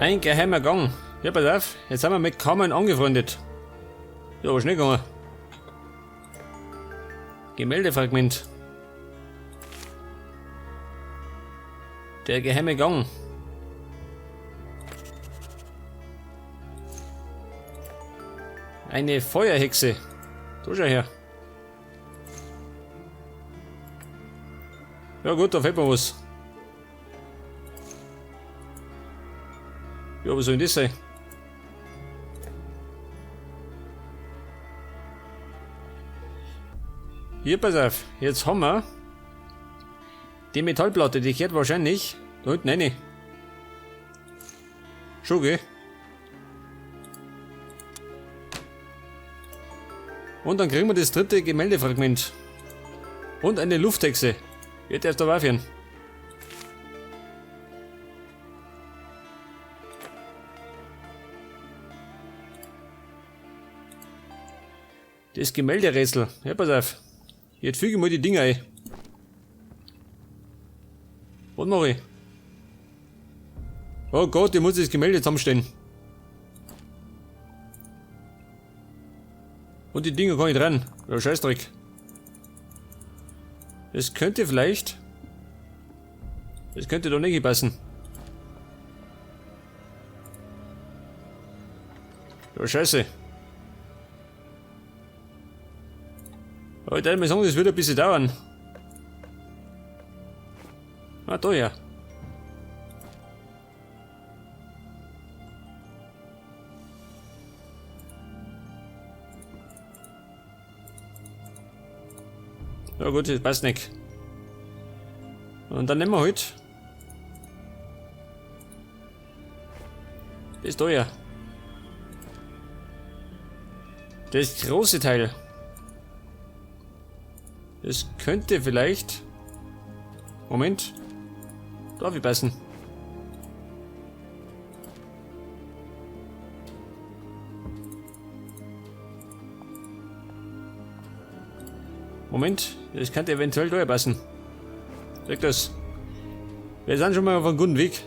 Ein geheimer Gang. Ja, pass auf, jetzt sind wir mit Carmen angefreundet. Ja, aber schnell gegangen. Gemäldefragment. Der geheime Gang. Eine Feuerhexe. Da schau her. Ja gut, da fehlt mir was. Ja, was soll denn das sein? Hier, pass auf. Jetzt haben wir die Metallplatte, die gehört wahrscheinlich da hinten rein. Schon, gell? Und dann kriegen wir das dritte Gemäldefragment. Und eine Lufthexe. Wird erst dabei führen. Das Gemälderätsel. Ja, pass auf. Jetzt füge ich mal die Dinger ein. Was mach ich? Oh Gott, ich muss das Gemälde zusammenstellen. Und die Dinger kann ich dran. Ja, Scheißdreck. Das könnte vielleicht... Das könnte doch nicht passen. Ja, Scheiße. Aber ich würde mal sagen, das wird ein bisschen dauern. Ah, da ja. Ja gut, das passt nicht. Und dann nehmen wir halt das da ja. Das große Teil. Das könnte vielleicht... Moment. Darf ich passen? Moment, das könnte eventuell da passen. Sag das. Wir sind schon mal auf einem guten Weg.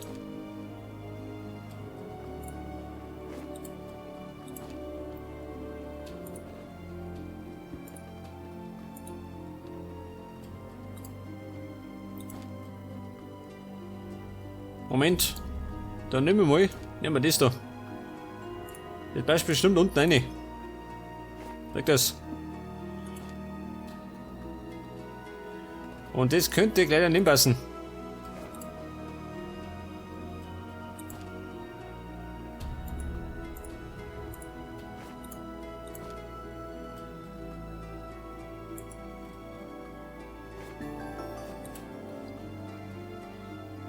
Moment. Dann nehmen wir mal. Nehmen wir das da. Das passt bestimmt unten rein. Sag das. Und das könnte gleich daneben passen.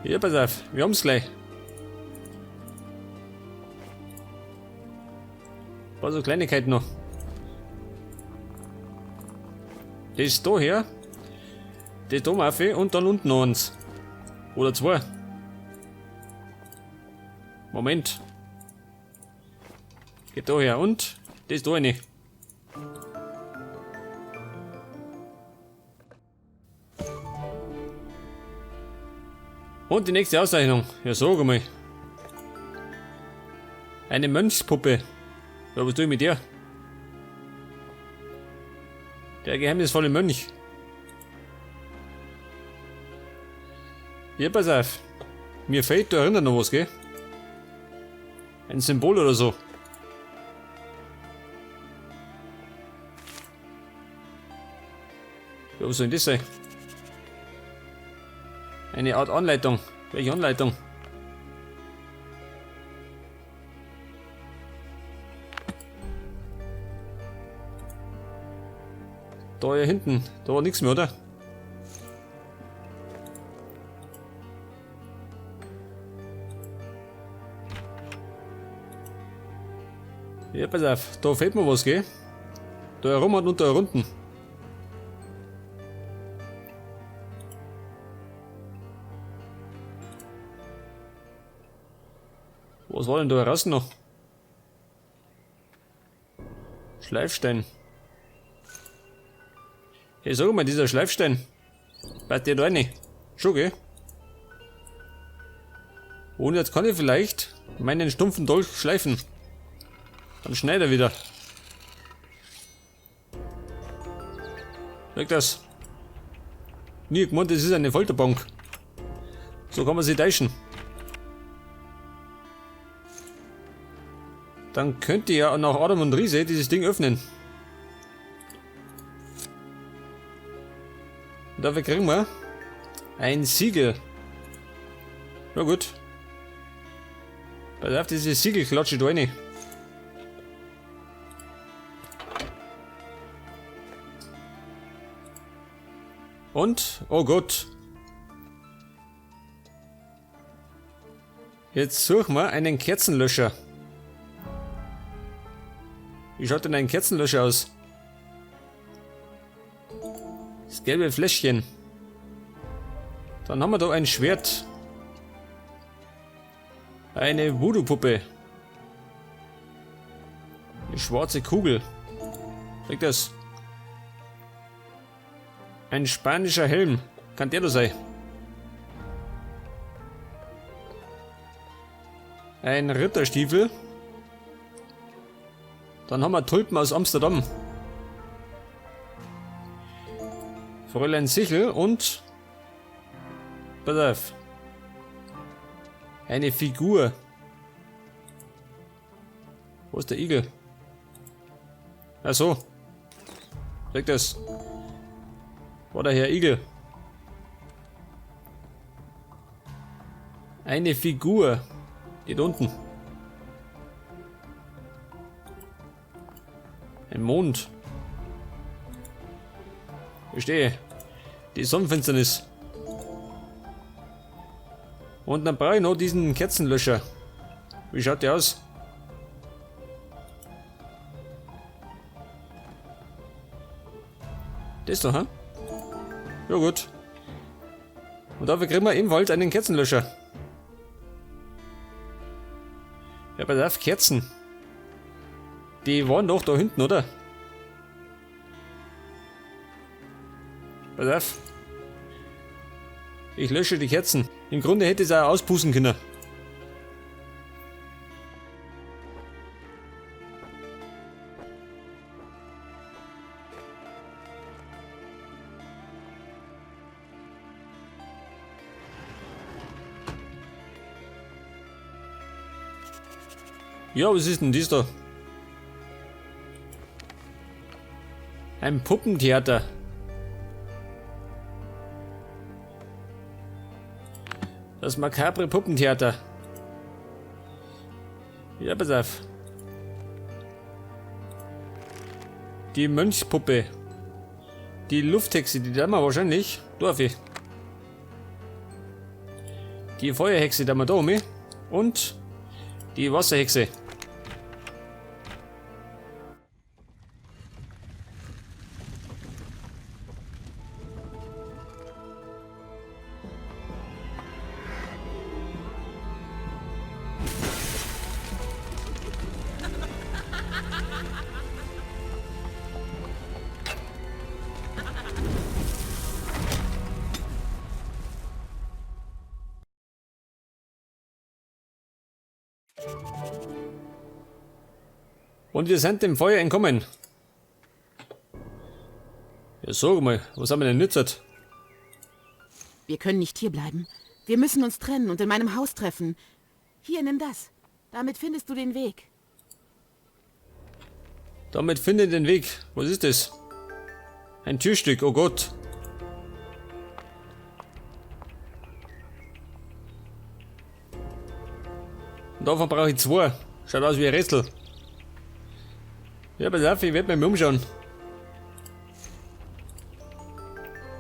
Ja, pass auf, wir haben's gleich. Ein paar so Kleinigkeiten noch. Das ist da her. Das da auf und dann unten noch eins. Oder zwei. Moment. Geht da her und das ist da eine. Und die nächste Auszeichnung. Ja, sag mal. Eine Mönchspuppe. Ja, was tue ich mit der? Der geheimnisvolle Mönch. Ja, pass auf. Mir fehlt da erinnert noch was, gell? Ein Symbol oder so. Ja, was soll denn das sein? Eine Art Anleitung. Welche Anleitung? Da hier hinten, da war nichts mehr, oder? Ja, pass auf, da fehlt mir was, gell? Da herum und da unten. Was war denn da raus noch? Schleifstein. Hey, sag mal, dieser Schleifstein. Passt der da rein? Schon, gell? Und jetzt kann ich vielleicht meinen stumpfen Dolch schleifen. Dann schneidet er wieder. Weg das. Nie gemeint, das ist eine Folterbank. So kann man sich täuschen. Dann könnt ihr ja nach Adam und Riese dieses Ding öffnen. Und dafür kriegen wir ein Siegel. Na gut. Pass auf, dieses Siegel klatsche ich da rein. Und? Oh Gott. Jetzt suchen wir einen Kerzenlöscher. Wie schaut denn ein Kerzenlöscher aus? Das gelbe Fläschchen. Dann haben wir da ein Schwert. Eine Voodoo-Puppe. Eine schwarze Kugel. Kriegt das. Ein spanischer Helm. Kann der da sein? Ein Ritterstiefel. Dann haben wir Tulpen aus Amsterdam. Fräulein Sichel und... Pass auf. Eine Figur. Wo ist der Igel? Ach so. Sag das. War der Herr Igel. Eine Figur. Die da unten. Ein Mond. Verstehe. Die Sonnenfinsternis. Und dann brauche ich noch diesen Kerzenlöscher. Wie schaut der aus? Das da, hä? Ja gut. Und dafür kriegen wir ebenfalls einen Kerzenlöscher. Ja, pass auf, Kerzen. Die waren doch da hinten, oder? Pass auf. Ich lösche die Kerzen. Im Grunde hätte ich es auch auspusten können. Ja, was ist denn das da? Ein Puppentheater. Das makabre Puppentheater. Ja, pass auf. Die Mönchspuppe. Die Lufthexe, die da wir wahrscheinlich. Darf ich. Die Feuerhexe, die haben wir da um. Und die Wasserhexe. Und wir sind dem Feuer entkommen. Ja, sag mal, was haben wir denn jetzt? Wir können nicht hier bleiben. Wir müssen uns trennen und in meinem Haus treffen. Hier, nimm das. Damit findest du den Weg. Damit finde ich den Weg. Was ist das? Ein Türstück, oh Gott. Und davon brauche ich zwei. Schaut aus wie ein Rätsel. Ja, pass auf, ich werde mich umschauen.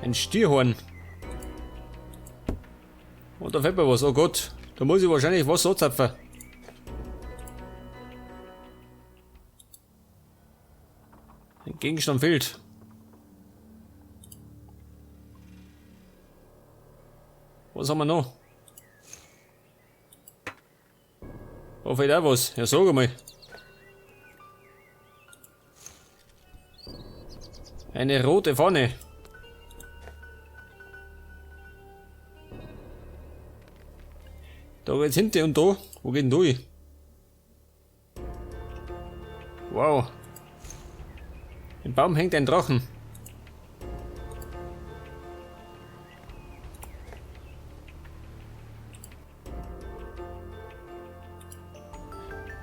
Ein Stierhorn. Und da fällt mir was. Oh Gott, da muss ich wahrscheinlich was anzapfen. Ein Gegenstand fehlt. Was haben wir noch? Da fehlt auch was. Ja, sag einmal. Eine rote Fahne. Da geht's hinten und da. Wo geht denn da hin? Wow. Im Baum hängt ein Drachen.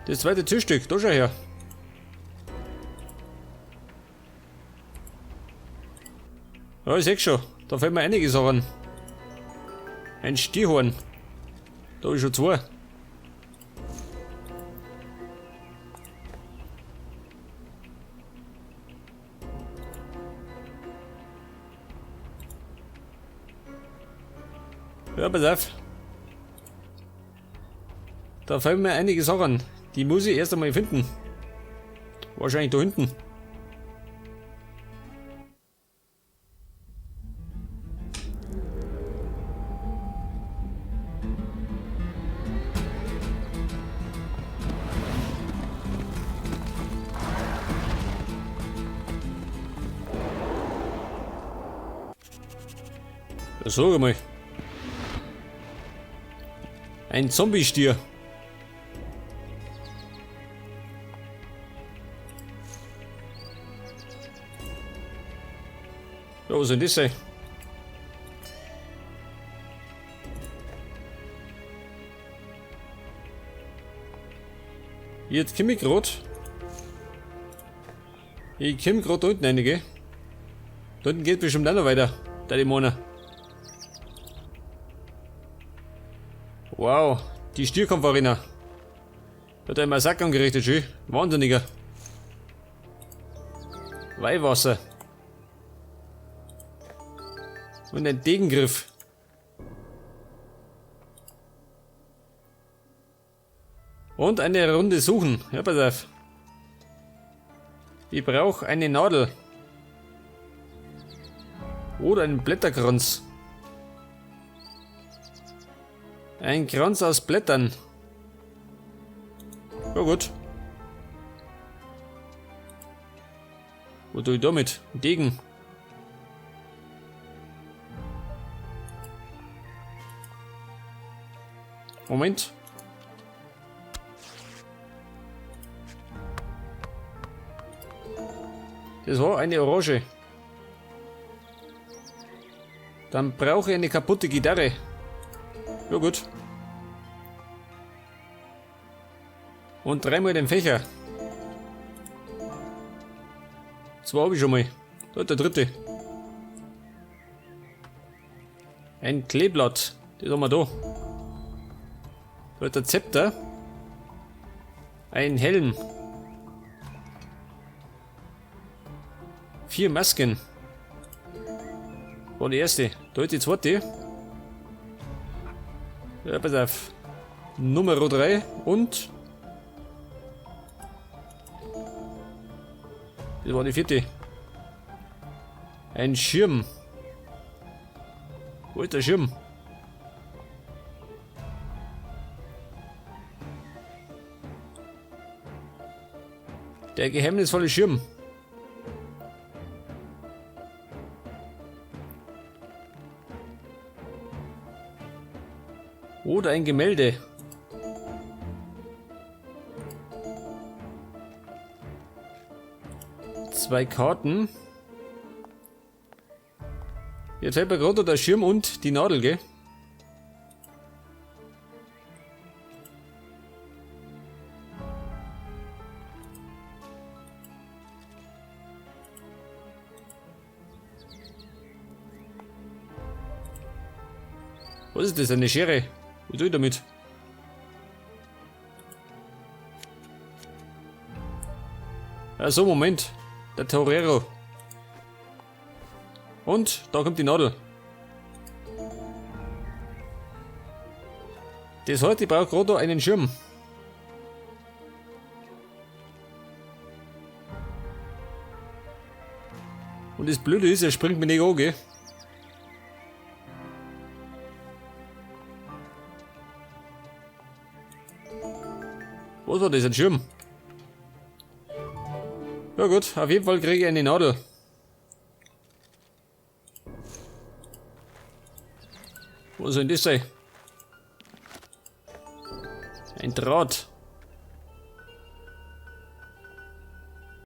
Das zweite Türstück, da schau her. Ja, ich seh schon, da fällt mir einige Sachen. Ein Stierhorn. Da ist schon zwei. Ja, pass auf. Da fallen mir einige Sachen. Die muss ich erst einmal finden. Wahrscheinlich da hinten. Ja, sag mal. Ein Zombie-Stier. Ja, was soll das sein? Jetzt komm ich grad. Ich komm grad da unten rein, gell? Da unten geht bestimmt auch noch weiter, da die Mona. Wow, die Stierkampfarena. Da hat er einen Sack angerichtet, schön. Wahnsinniger. Weihwasser. Und ein Degengriff. Und eine Runde suchen. Ja, pass auf. Ich brauche eine Nadel. Oder einen Blätterkranz. Ein Kranz aus Blättern. Ja gut. Wo tue ich damit? Ein Degen. Moment. Das war eine Orange. Dann brauche ich eine kaputte Gitarre. Ja gut. Und dreimal den Fächer. Zwei habe ich schon mal. Da ist der dritte. Ein Kleeblatt. Das haben wir da. Da ist der Zepter. Ein Helm. 4 Masken. War die erste. Da ist die zweite. Ja, pass auf. Nummer 3 und das war die vierte. Ein Schirm. Wo ist der Schirm? Der geheimnisvolle Schirm. Oder ein Gemälde. Zwei Karten. Jetzt fällt mir gerade der Schirm und die Nadel, gell? Was ist das? Eine Schere? Was tue ich damit? Also Moment. Der Torero. Und da kommt die Nadel. Das heißt, ich brauche gerade einen Schirm. Und das Blöde ist, er springt mir nicht an, gell? Was war das? Ein Schirm? Ja gut, auf jeden Fall kriege ich eine Nadel. Was soll denn das sein? Ein Draht.